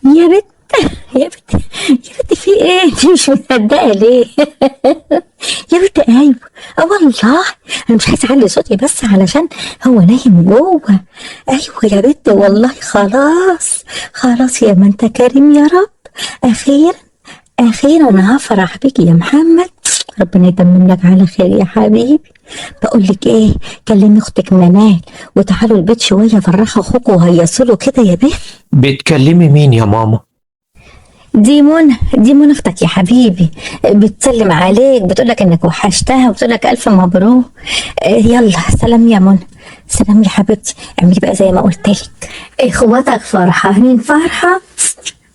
يا بت يا بت يا بت، في ايه؟ انت مش مصدقه ليه؟ يا بت ايوه، اه والله انا مش عايزه اعلي صوتي بس علشان هو نايم جوه. ايوه يا بت والله، خلاص خلاص يا ما انت كريم يا رب. اخيرا اخيرا هفرح بيك يا محمد، ربنا يتمم لك على خير يا حبيبي. بقول لك ايه، كلمي اختك منال وتعالوا البيت شوية، فرحوا اخوكوا وهيصلوا كده يا بنت. بتكلمي مين يا ماما؟ دي منى، دي منى اختك يا حبيبي، بتسلم عليك، بتقولك انك وحشتها وبتقولك الف مبروك. يلا سلام يا منى، سلام يا حبيبتي، اعملي بقى زي ما قلت لك. اخواتك فرحانين فرحه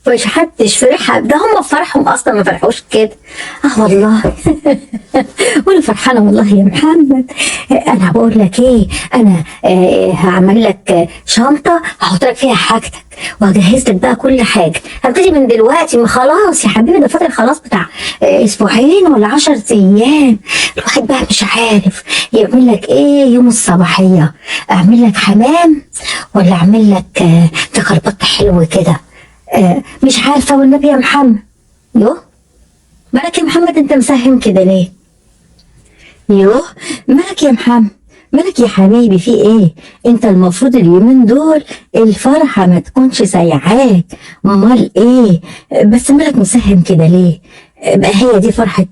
مش حدش فرحها، ده هم فرحهم اصلا ما فرحوش كده. اه والله وانا فرحانة والله يا محمد. انا بقول لك ايه، انا هعمل لك شنطه هحط لك فيها حاجتك وهجهز لك بقى كل حاجة، هبتدي من دلوقتي. ما خلاص يا حبيبي، ده فاضل خلاص بتاع اسبوعين ولا 10 ايام. الواحد بقى مش عارف يعمل لك ايه يوم الصباحية، اعمل لك حمام ولا اعمل لك تكربط حلو كده، مش عارفه والنبي يا محمد. يوه مالك يا محمد، انت مسهم كده ليه؟ يوه مالك يا محمد، مالك يا حبيبي، في ايه؟ انت المفروض اليومين دول الفرحة ما تكونش سايعاك، امال ايه؟ بس مالك مسهم كده ليه؟ بقى هي دي فرحة؟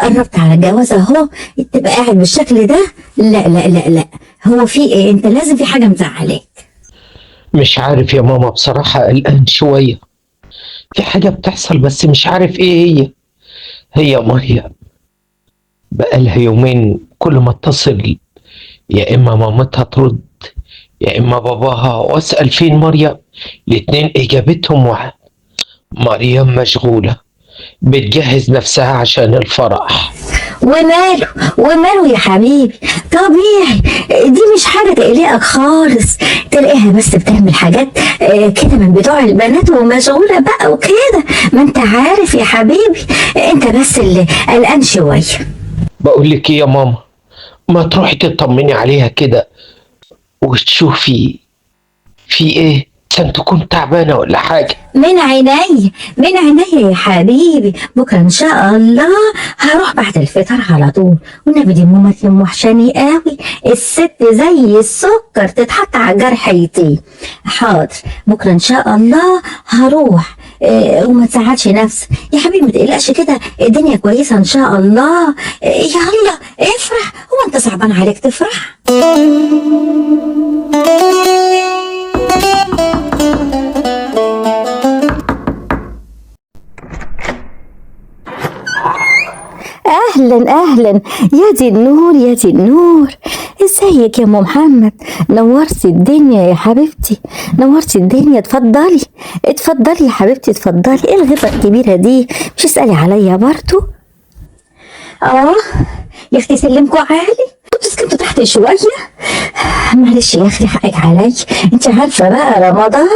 قربت على الجواز اهو، تبقى قاعد بالشكل ده؟ لا لا لا لا، هو في ايه؟ انت لازم في حاجة مزعلاك. مش عارف يا ماما بصراحة، قلقان شوية، في حاجة بتحصل بس مش عارف ايه هي. هي مريم بقالها يومين كل ما اتصل يا اما مامتها ترد يا اما باباها، واسأل فين مريم، الاتنين اجابتهم واحد، مريم مشغولة بتجهز نفسها عشان الفرح. وماله وماله يا حبيبي، طبيعي، دي مش حاجة تقلقك خالص، تلاقيها بس بتعمل حاجات كده من بتوع البنات ومشغولة بقى وكده، ما انت عارف يا حبيبي، انت بس اللي قلقان شوية. بقول لك ايه يا ماما، ما تروحي تطمني عليها كده وتشوفي في ايه، عشان تكون تعبانة ولا حاجة. من عيني من عيني يا حبيبي، بكرة ان شاء الله هروح بعد الفطار على طول. والنبي دي ماما وحشاني قوي، الست زي السكر تتحط على الجرح يطيب. حاضر بكرة ان شاء الله هروح. وما تزعلش نفسك يا حبيبي، ما تقلقش كده، الدنيا كويسة ان شاء الله. يلا افرح، هو انت صعبان عليك تفرح؟ اهلا اهلا يا دي النور، يا دي النور، ازيك يا ام محمد؟ نورتي الدنيا يا حبيبتي، نورتي الدنيا. اتفضلي اتفضلي يا حبيبتي اتفضلي. ايه الغيبة الكبيرة دي؟ مش اسالي عليا برضو؟ يا اختي سلمكوا عالي، كنتوا سكنتوا تحت شوية. معلش يا اخي حقك علي، انت عارفه بقى رمضان،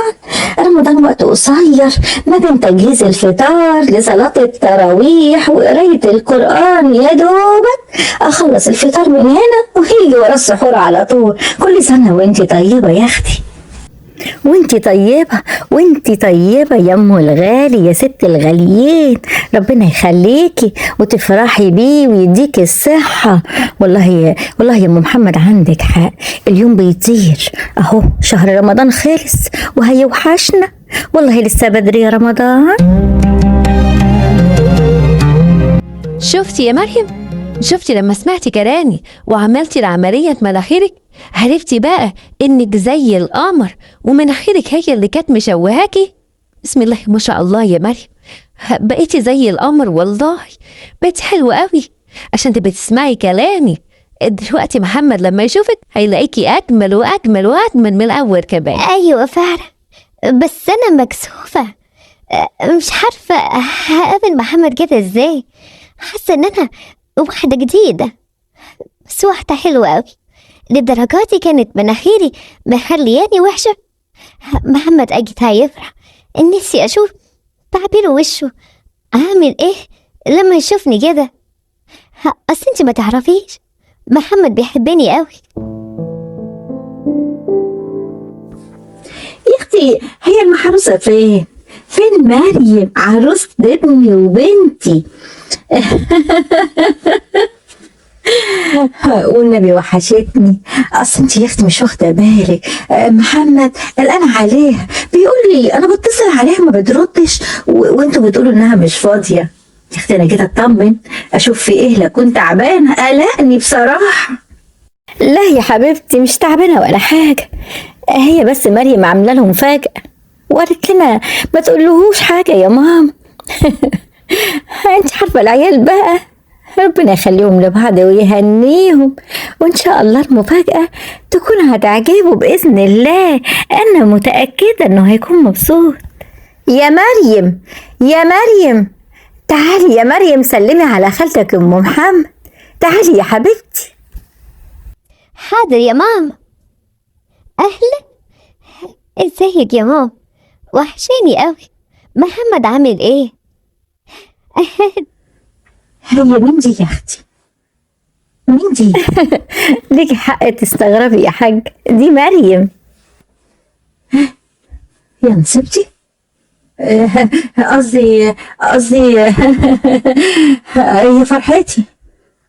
رمضان وقت قصير ما بين تجهيز الفطار لصلاة التراويح وقرايه القران، يا دوبك اخلص الفطار من هنا وهيجي ورا السحور على طول. كل سنة وانت طيبة يا اختي. وانت طيبة، وانت طيبة يا ام الغالي، يا ست الغاليين، ربنا يخليكي وتفرحي بيه ويديكي الصحة. والله والله يا ام محمد عندك حق، اليوم بيطير اهو، شهر رمضان خلص وهيوحشنا والله، لسه بدري يا رمضان. شفتي يا مريم، شفتي لما سمعتي كلامي وعملتي العملية مناخيرك، عرفتي بقى انك زي القمر ومناخيرك هي اللي كانت مشوهاكي. بسم الله ما شاء الله يا مريم، بقيتي زي القمر والله، بقيتي حلوة قوي. عشان تبقي تسمعي كلامي دلوقتي، محمد لما يشوفك هيلاقيكي اجمل واجمل واجمل من الاول كمان. ايوه فعلا، بس انا مكسوفة، مش عارفة هقابل محمد كده ازاي، حاسة ان انا واحدة جديدة، بس واحدة حلوة قوي. للدرجة دي كانت مناخيري مخلياني وحشة؟ محمد أكيد هيفرح، نفسي أشوف تعبير وشه عامل إيه لما يشوفني كده. أصل انتي ما تعرفيش محمد بيحبني قوي. يا اختي هي المحروسة فين؟ فين مريم عروسة ابني وبنتي؟ والنبي وحشتني. اصل انت يا اختي مش واخده بالك، محمد قلقان عليها، بيقول لي انا بتصل عليها ما بتردش، وانتوا بتقولوا انها مش فاضية. يا اختي انا جيت اطمن اشوف في ايه، لا كنت تعبانة، قلقني بصراحة. لا يا حبيبتي مش تعبانة ولا حاجة، هي بس مريم عامله لهم مفاجاة وقالت لنا ما تقولهوش حاجة يا ماما. انت عارفه العيال بقى، ربنا يخليهم لبعض ويهنيهم، وان شاء الله المفاجأة تكون هتعجبه بإذن الله. انا متأكدة انه هيكون مبسوط. يا مريم، يا مريم، تعالي يا مريم سلمي على خالتك ام محمد، تعالي يا حبيبتي. حاضر يا ماما. أهلا، ازيك يا ماما؟ وحشاني قوي. محمد عامل ايه؟ هي مين دي يا اختي؟ مين دي؟ ليكي حق تستغربي يا حاج، دي مريم. يا نسيبتي، قصدي يا فرحتي،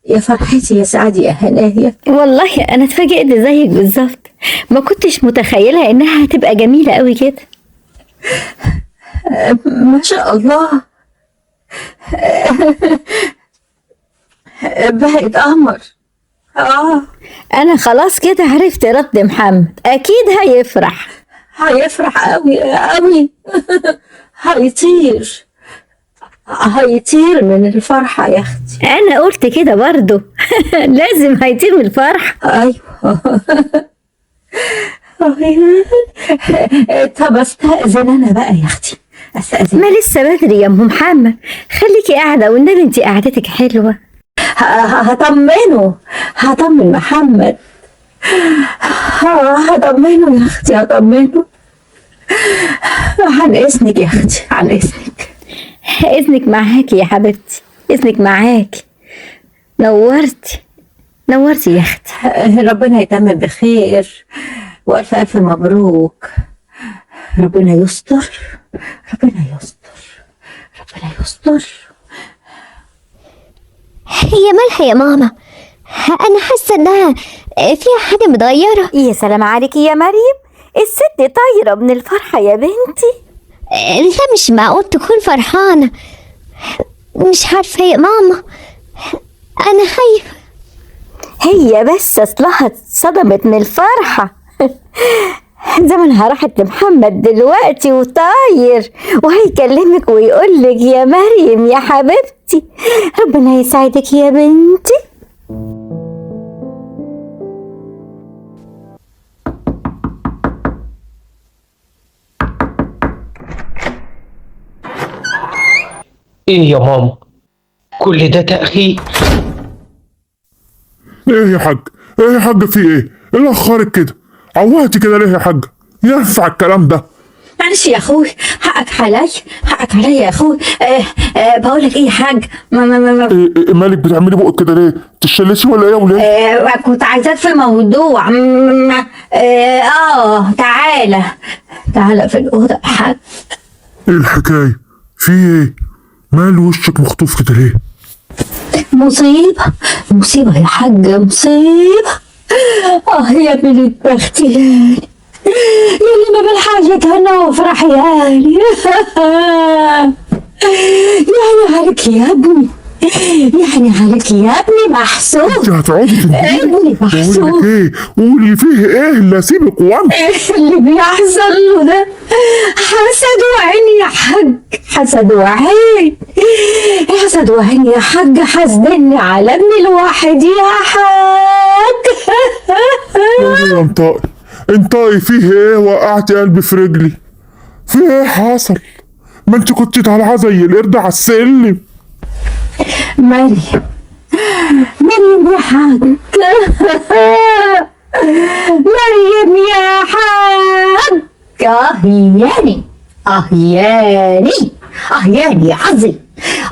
يا فرحتي يا سعدي يا هنايا. والله انا اتفاجئت زيك بالظبط، ما كنتش متخيله انها هتبقى جميلة قوي كده. ما شاء الله، بقت قمر. انا خلاص كده عرفت رد محمد، اكيد هيفرح، هيفرح قوي قوي. هيطير، هيطير من الفرحة يا اختي. انا قلت كده برضو. لازم هيطير من الفرحة. ايوه. طب استأذن انا بقى يا اختي، استأذن. ما لسه بدري يا ام محمد، خليكي قاعدة والنبي انتي قعدتك حلوة. هطمنه، هطمن محمد، هطمنه يا اختي، هطمنه. عن اذنك يا اختي، عن اذنك. اذنك معاكي يا حبيبتي، اذنك معاكي. نورتي، نورتي يا اختي. ربنا يتمم بخير، والف الف مبروك. ربنا يستر، ربنا يستر، ربنا يستر. هي مالها يا ماما؟ أنا حاسة إنها فيها حاجة متغيرة. يا سلام عليكي يا مريم، الست طايرة من الفرحة يا بنتي. لا مش معقول تكون فرحانة. مش عارفة يا ماما، أنا خايفة. هي بس أصلها اتصدمت من الفرحة. زمنها راحت لمحمد دلوقتي وطاير، وهيكلمك ويقولك يا مريم يا حبيبتي ربنا يسعدك يا بنتي. ايه يا ماما كل ده تأخير؟ ايه يا حاج؟ ايه يا حاج في ايه؟ ايه اللي اخرك كده؟ عوهتي كده ليه يا حاج؟ ينفع الكلام ده؟ معلش يا اخوي، حقك عليا، حقك عليا يا اخوي. بقول لك ايه يا حاج، ما ما ما, ما. إيه مالك بتعملي بقك كده ليه؟ تشلسي ولا ايه يا ولاد؟ كنت عايزاك في موضوع. تعالى تعالى في الاوضة يا حاج. ايه الحكاية؟ في ايه؟ مال وشك مخطوف كده ليه؟ مصيبة، مصيبة يا حاج، مصيبة. يا بنت بختي يلي ما بالحاجة تهنى وافرح يالي. يعني عليك يا ابني، يعني عليك يا ابني محسوب. انت هتقعدي تندمي. ابني محسوب. بقول لك ايه؟ قولي فيه ايه اللي اسيبك وامشي؟ ايه اللي بيحصل له ده؟ حسد وعين يا حاج، حسد وعين، حسد وعين يا حاج، حاسدني على ابني الواحد يا حاج. يا انطقي انطقي، فيه ايه؟ وقعتي قلبي في رجلي. فيه ايه حصل؟ ما انت كنت طالعه زي القرد على السلم. مريم، مريم يا حاج، مريم يا حاج. اهياني اهياني اهياني يا حظي،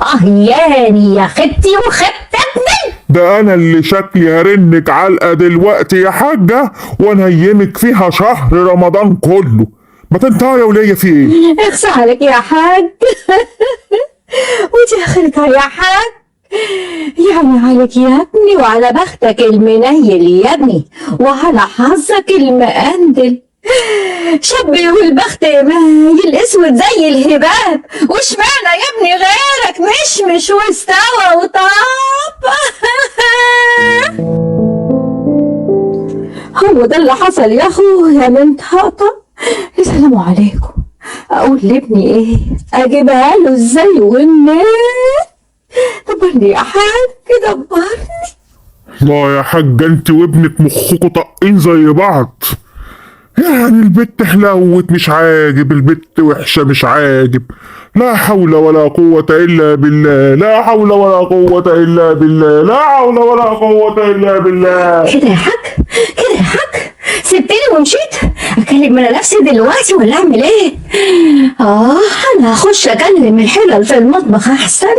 اهياني يا خبتي وخبت ابني. ده انا اللي شكلي هرنك علقه دلوقتي يا حاجة، وانيمك فيها شهر رمضان كله. ما تنطقي يا وليه، في ايه؟ اخصى عليك يا حاج. ودي اخرتها يا حاج؟ يعني عليك يا ابني وعلى بختك المنيل يا ابني وعلى حظك المقندل. شبه البخت مايل اسود زي الهباب، واشمعنى يا ابني غيرك مشمش واستوى وطاب. هو ده اللي حصل يا اخويا من طاقة. السلام عليكم. اقول لابني ايه؟ اجيبها له ازاي والناس؟ دبرني يا حاج، دبرني. لا يا حاجة، انت وابنك مخكوا طاقين زي بعض. يعني البت حلوت مش عاجب، البت وحشة مش عاجب. لا حول ولا قوة إلا بالله، لا حول ولا قوة إلا بالله، لا حول ولا قوة إلا بالله. كده يا حاج، كده يا حاج، سبتني ومشيت. اكلم انا نفسي دلوقتي ولا اعمل ايه؟ انا هخش اكلم الحلل في المطبخ احسن.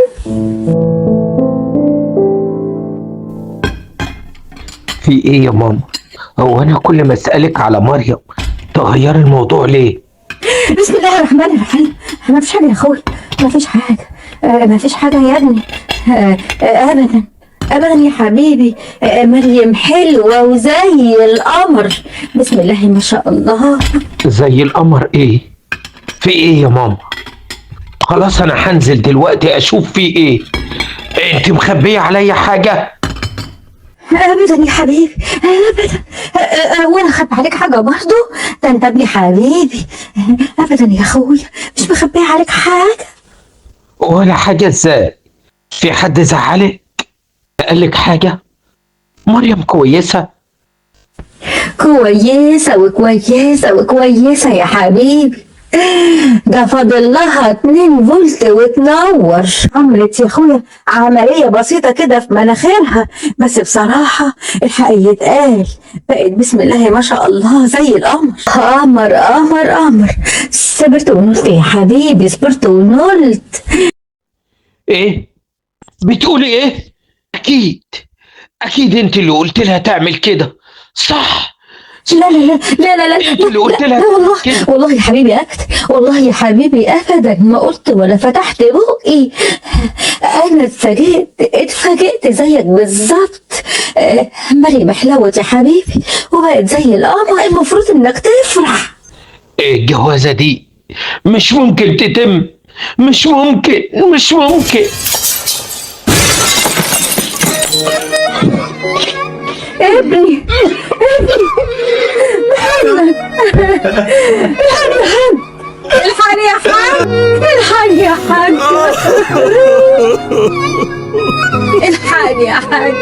في ايه يا ماما؟ هو انا كل ما اسالك على مريم تغيري الموضوع ليه؟ بسم الله الرحمن الرحيم. ما فيش حاجة يا اخوي، ما فيش حاجة، ما فيش حاجة يا ابني، ابدا ابدا يا حبيبي. مريم حلوة وزي القمر، بسم الله ما شاء الله. زي القمر ايه؟ في ايه يا ماما؟ خلاص انا هنزل دلوقتي اشوف في ايه. انت مخبيه عليا حاجة؟ ابدا يا حبيبي ابدا. وانا اخبي عليك حاجة برضو؟ ده انت ابني حبيبي. ابدا يا اخويا، مش مخبيه عليك حاجة. ولا حاجة ازاي؟ في حد زعلك؟ قالك حاجة؟ مريم كويسة؟ كويسة وكويسة وكويسة يا حبيبي. ده فاضل لها 2 فولت وتنور. عملت يا اخويا عملية بسيطة كده في مناخيرها، بس بصراحة الحق يتقال بقت بسم الله ما شاء الله زي القمر. قمر قمر قمر. صبرت ونلت يا حبيبي، صبرت ونلت. ايه بتقولي ايه؟ اكيد اكيد انت اللي قلت لها تعمل كده، صح؟ لا لا لا لا لا لا اللي قلت لها لا والله كده. والله يا حبيبي أبدا، والله يا حبيبي أبدا ما قلت ولا فتحت بقي. أنا اتفاجئت زيك بالظبط. مريم حلوت يا حبيبي وبقت زي القمر، المفروض إنك تفرح. ايه الجوازة دي؟ مش ممكن تتم، مش ممكن، مش ممكن. ابني ابني محمد، الحقني يا حاج، الحقني يا حاج، الحقني يا حاج،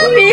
ابني.